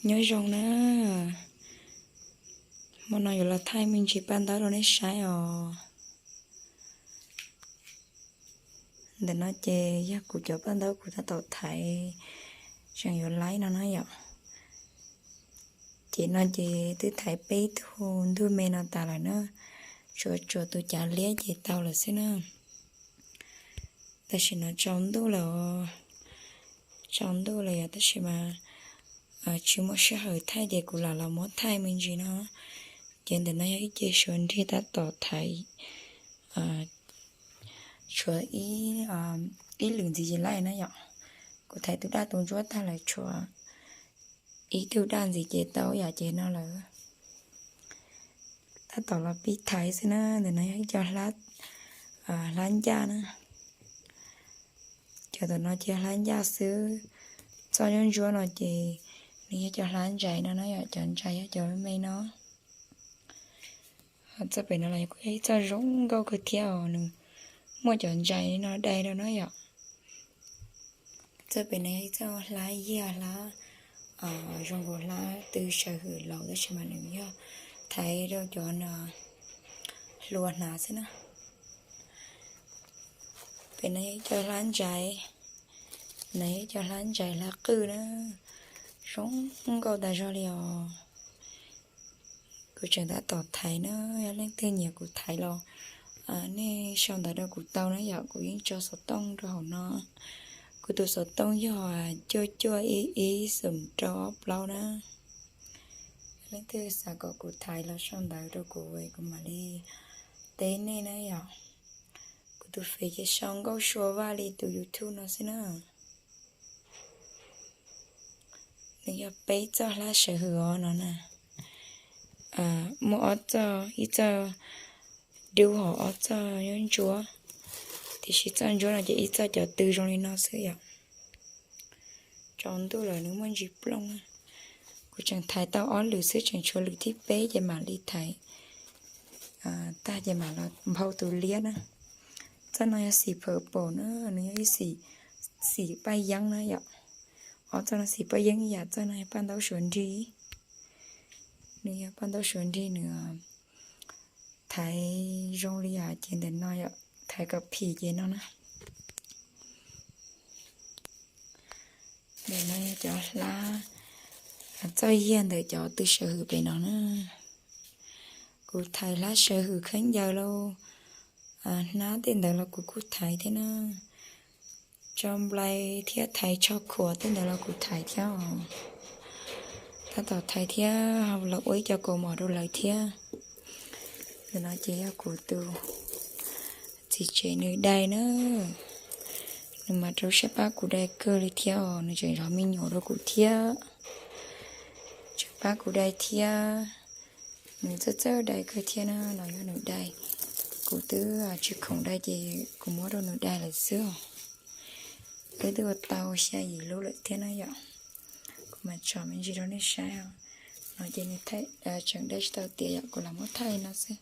Nyob zoo na, hmo no yuav los thaij me ntsis paj ntaub rau nej saib os. Ntawm no ces yog kuv cov paj ntaub kuv tab tom thaiv, tseem yuav laib no na yom. Ces no ces twb thaiv peb tug ntug me no tas lawm na, tsuas tsuas tus cav liab ces tau lawm xwb na. Tam sim no tsaus ntuj lawm, tsaus ntuj lawm yom, tab sis mas tsis muaj sij hawm thaij ces kuv lam los muab thaij me ntsis no. Ces ntawm no yog ib ce suav nrig tab tom thaiv, tshuav ib lwm ntxiv ces laib na yom. Kuv thaiv tus daj tus ntsuab tag lawm tshuav ib tug daj ntxiv ces tau yam ces no lawm. Tab tom los pib thaiv xwb na, ntawm no yog ib co hlab ncaj na. Cov tom no ces hlab ncaj xwb. Txoj ntsuab ntsuab no ces nws yog cov hlab ntsais no na yom, cov ntsais yog cov me no. Txoj pem no los kuj yog ib txoj zoo nkauj kawg thiab os, nws muaj cov ntsais no dai rau na yom. Txoj pem no yog ib txoj hlab yiag hlab, zoo nkaus hlab tw saw hwm laus tab sis mas nws yog thaiv rau cov hluas hnav xwb na. Pem no yog ib co hlab ntsais, no yog ib co hlab ntsais hlab qwj na, zoo nkauj tas zog li os. Kuv tseem tab tom thaiv na, yog leej twg nyiam kuv thaiv los nej sau ntawv rau kuv tau na yom, kuv yeej tso xov tooj rau hauv no. Kuv tus xov tooj yog cuaj cuaj ib ib xoom rau ob plaub na. Leej twg xav kom kuv thaiv los sau ntawv rau kuv, kuv mam li teb nej na yom. Kuv tus fev ces sau Nkauj Sua Vaj li tus YouTube no xwb na. Nws yog peb txoj hlab sawv hwm os no na. Muaj ob txoj, ib txoj dub hos ob txoj ntsuab ntsuab, tiam sis txoj ntsuab no ces ib txoj cov tw zoo li no xwb yom. Tsaus ntuj lawm nws muaj ntsis plooj. Kuv tseem thaiv tau ob lwm xwb, tseem tshuav lwm thib peb ces mam li thaiv tag ces mam los nphau tus liab na. Txoj no yog xim purple na, nws yog ib xim, xim paj yeeb na yom. Ob txoj no xim paj yeeb ib yam, txoj no yog paj ntaub suav nrig. Nws yog paj ntaub suav nrig, nws thaiv zoo li yam ces ntawm no yom, thaiv kom phim ces no na. Ntawm no yog cov hlab, txoj yiag ntawm cov tw sawv hwm pem no na. Kuv thaiv hlab sawv hwm khaub ncaws lauj, hnab tej ntawd los kuv kuj thaiv thiab na. Tso nplai thiab thaiv tsho khuam tej ntawd los kuv thaiv thiab os. Tab tom thaiv thiab los ua ib co kaus mom rau lawv thiab. Ntawm no ces yog kuv tus txiv tsev nws dai na. Nws mas rau siab pab kuv dai kawg li thiab os, nws tseem zov me nyuam rau kuv thiab. Tseem pab kuv dai thiab. Nws txawj txawj dai kawg thiab na, los yog nws dai. Kuv twb tsis khoom dai ces kuv muab rau nws dai lawm xwb os. Wb twb ua tau xya yim lub lawm thiab na yom. Kuv mam tsom me ntsis rau nej saib os. No ces nws tseem dai tsis tau tiav yom, kuv lam muab thaij no xwb.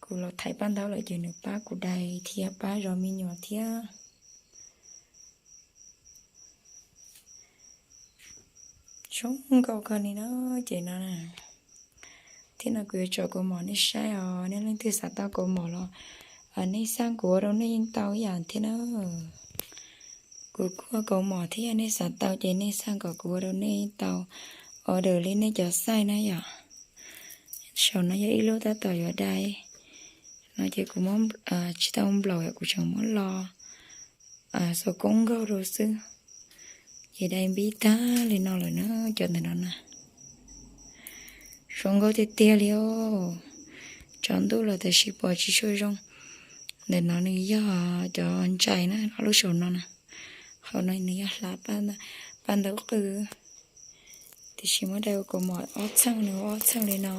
Kuv los thaiv paj ntaub lawm ces nws pab kuv dai thiab pab zov me nyuam thiab. Zoo nkauj kawg li na. Ces no thiab no kuv yuav tso kaus mom nej saib os, nej leej twg xav tau kaus mom los nej xaj kuv ua rau nej yeej tau ib yam thiab na. Kuv kuj ua kaus mom thiab, yog nej xav tau ces nej xaj kom kuv ua rau nej yeej tau order li nej cov size na yom. Saum no yog ib lub tab tom yuav dai, no ces kuv muab tsis tau nplaum yom, kuv tseem muab lo xov koob nkaug rau xwb. Ces dai npib tag li no lawm na, cov ntawm no na. Zoo nkauj tiag tiag li os. Tsaus ntuj los tab sis pom tsis tshua zoo. Ntawm no nws yog cov ntsais na, ob lub saum no na. Hauv no nws yog hlab paj ntaub qwj, tiam sis muab dai ua kaus mom ob txheej, nws ua ob txheej li no.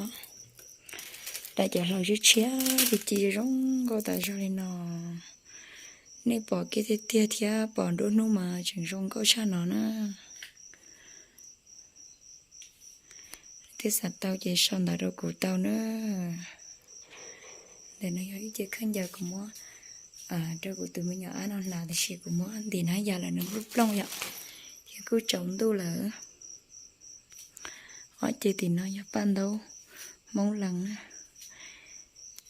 Dai cov hlau tshiab tshiab ci ci zoo nkauj tas zog li no. Nej pom kiag tiag tiag thiab pom nruab hnub mas tseem zoo nkauj tshaj no na. Leej twg xav tau ces sau ntawv rau kuv tau na. Ntawm no yog ib ce khaub ncaws kuv muab rau kuv tus me nyuam ab no hnav, tiam sis kuv muab ntim hnab yas lawm nws nplooj plooj yom. Ces Kuj tsaus ntuj lawm. Ob ceg tim no yog paj ntaub Hmoob Lees na.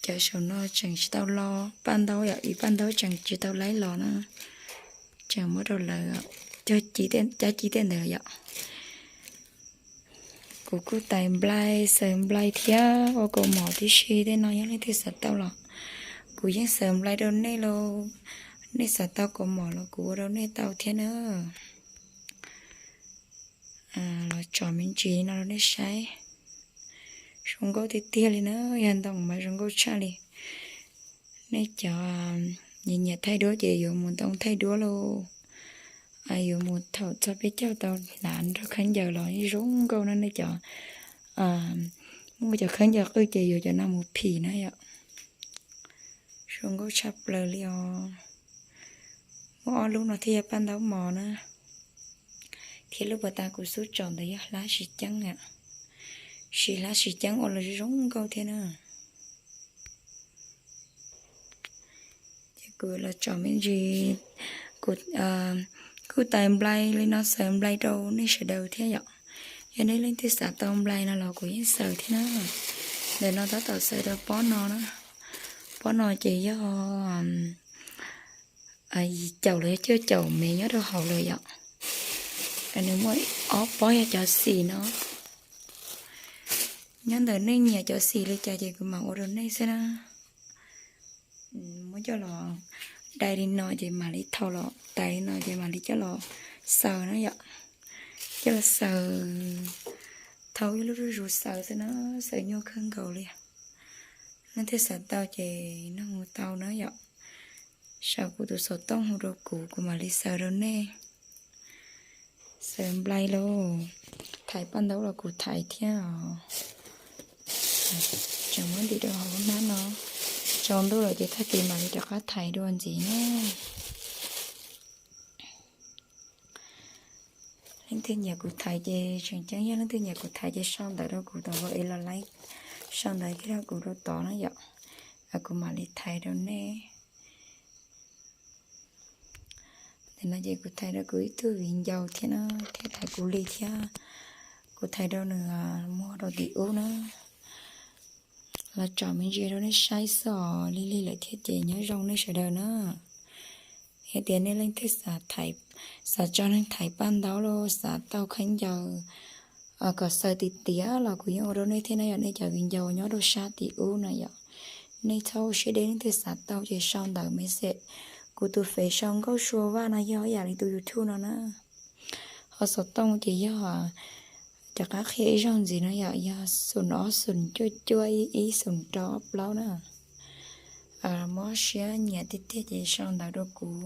Cov saum no tseem tsis tau lo paj ntaub yom, ib paj ntaub tseem tsis tau laib los na. Tseem muab rau lawv cab ci tej ntawd yom. Kuv kuj tais nplai, xaws nplai thiab ua kaus mom tib si, tej no yog leej twg xav tau los kuv yeej xaws nplai rau nej lauj. Nej xav tau kaus mom los kuv ua rau nej tau thiab na. Los tsom me ntsis no rau nej saib. Zoo nkauj tiag tiag li na, yog ntoo mas zoo nkauj tshaj li. Nej cov nyiam nyiam thaij duab ces yuav mus ntoo thaij duab lauj. Yuav mus thaum txog peb caug tau hnav nrog khaub ncaws los zoo nkauj na nej cov muaj cov khaub ncaws qwj ces yuav cov no mus phim na yom. Zoo nkauj tshaj plaws li os. Muaj ob lub no thiaj yog paj ntaub mos na. Thiab lub pas tas kuv xub tsom ntawd yog hlab sib ceeb, sib hlab sib ceeb ua los zoo nkauj thiab na. Ces kuv los tsom me ntsis, kuv kuj tais nplai li no xaws nplai rau nej sawv daws thiab yom. Yog nej leej twg xav tau nplai no los kuv yeej xaws thiab na. Ntawm no tab tom xaws rau pob no na. Pob no ces yog yim caum los yog cuaj caum mev nyob rau hauv lawm yom. Nws muaj ob pob yog cov xim no. Nyob ntawm nej nyiam cov xim li cas ces kuv mam ua rau nej xwb na. Muab coj los dai li no ces mam li thau los tais li no ces mam li coj los xaws na yom. Coj los xaws, thau ib lub zuj zus xaws xwb na, xaws nyuaj kawg nkaus li. Leej twg xav tau ces nug mus tau na yom. Sau kuv tus xov tooj hu rau kuv, kuv mam li xaws rau nej. Xaws nplai lauj, thaiv paj ntaub los kuv thaiv thiab os. Tseem muab ntim rau hauv lub hnab no. Tsaus ntuj lawm ces tag kis mam li rov qab thaiv dua ntxiv na. Leej twg nyiam kuv thaiv ces tseem ceeb yog leej twg nyiam kuv thaiv ces sau ntawv rau kuv tom ua es los laib, sau ntawv kiag rau kuv rau tod na yom. Kuv mam li thaiv rau nej. Ntawm no ces kuv thaiv rau kuv ib tug viv ncaus thiab na, thiab thaiv kuv li thiab. Kuv thaiv rau nws muag rau tim ub na. Los tsom me ntsis rau nej saib xwb os, lig lig lawm thiab ces nyob zoo nej sawv daws na. Yog tias nej leej twg xav tso neeg thaiv paj ntaub los xav tau khaub ncaws kom xaws tiav tiav los kuv yeej ua rau nej thiab na yom. Nej cov viv ncaus nyob rau sab tim ub na yom, nej txhob ua siab deb, leej twg xav tau ces sau ntawv message kuv tus fev Sau Nkauj Sua Vaj no yog ib yam li tus YouTube no na. Ho xov tooj ces yog, rov qab qhia ib zaug ntxiv no yom, yog xoom ob xoom cuaj cuaj ib ib xoom rau ob plaub na. Mob siab nyiam tiag tiag ces sau ntawv rau kuv,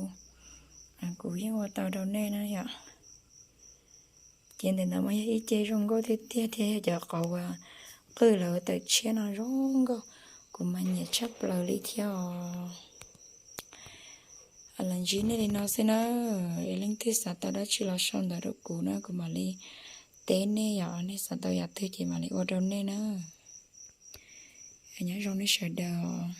kuv yeej ua tau rau nej na yom. Ces ntawm no mas yog ib ce zoo nkauj tiag tiag thiab yog cov qauv uas qwj lawv tawm tshiab no zoo nkauj, kuv mas nyiam tshaj plaws li thiab os. Los ntsib nej li no xwb na, es leej twg xav tau dab tsi los sau ntawv rau kuv na, kuv mam li teb nej, yog nej xav tau yam twg ces mam li ua rau nej na. Nyob zoo nej sawv daws.